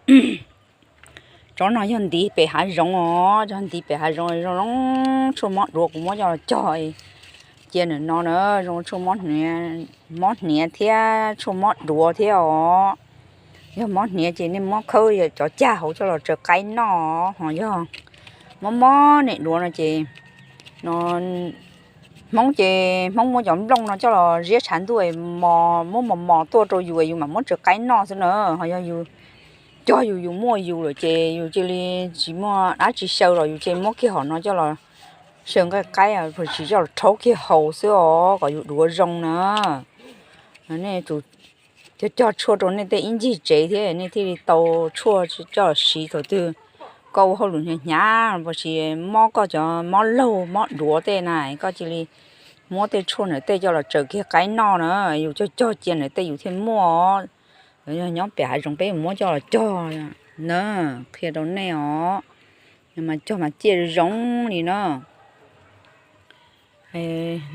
Tsob no yog ntiv pem hav zoov os, yog ntiv pem hav zoov zoo zoo tshuaj mob duav, kuv muab coj los cog cia ntawm no na, zoo tshuaj mob hniav thiab tshuaj mob duav thiab os. Yog mob hniav ces nej muab khawb cov cag hauv coj los tsaws qaib noj, ho yog mob mob nim duav no ces no Hmoob ces Hmoob muab cov nplooj no coj los ziab tshav ntuj, muab mos mos tuaj rau yus, yus mam muab tsaws qaib noj xwb na. Ho yog yus cog yus, yus muaj yus lawm ces yus cia li tsis muaj dab tsi xyaw los yus cia li muab kiag hom no coj los xyaw nqaij qaib, tsis coj los rhaub kiag haus xwb os, kom yus duav zoo na. Nej cog cog tshuaj rau nej tej ib ncig tsev thiab nej thiaj li tau tshuaj coj los siv thaum twg koj ua hauj lwm hnyav hnyav, los sis mob koj cov mob laug mob duav tej na, koj cia li muab tej tshuaj ntawm tej coj los tsaws kiag qaib noj na. Yus cog cog cia ntawm tej yus thiaj muaj. Nyob pem hav zoov peb muab coj los cog na, qhia rau nej os. Mas cog mas ciaj zoo li no.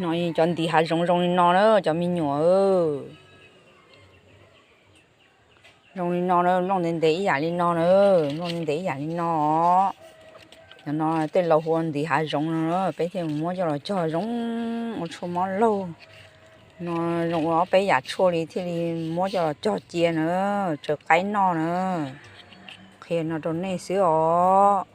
No cov ntiv hav zoov zoo li no na cov me nyuam. Zoo li no, nplooj ntev ntev ib yam li no na, nplooj ntev ntev ib yam li no. Cov no tej laus hu ua ntiv hav zoov no, peb thiaj muab coj los cog zoo ua tshuaj mob laug. No zoo ua ob peb yam tshuaj li thiaj li muab coj los cog cia na, tsaws qaib noj na. Qhia no rau nej xwb os.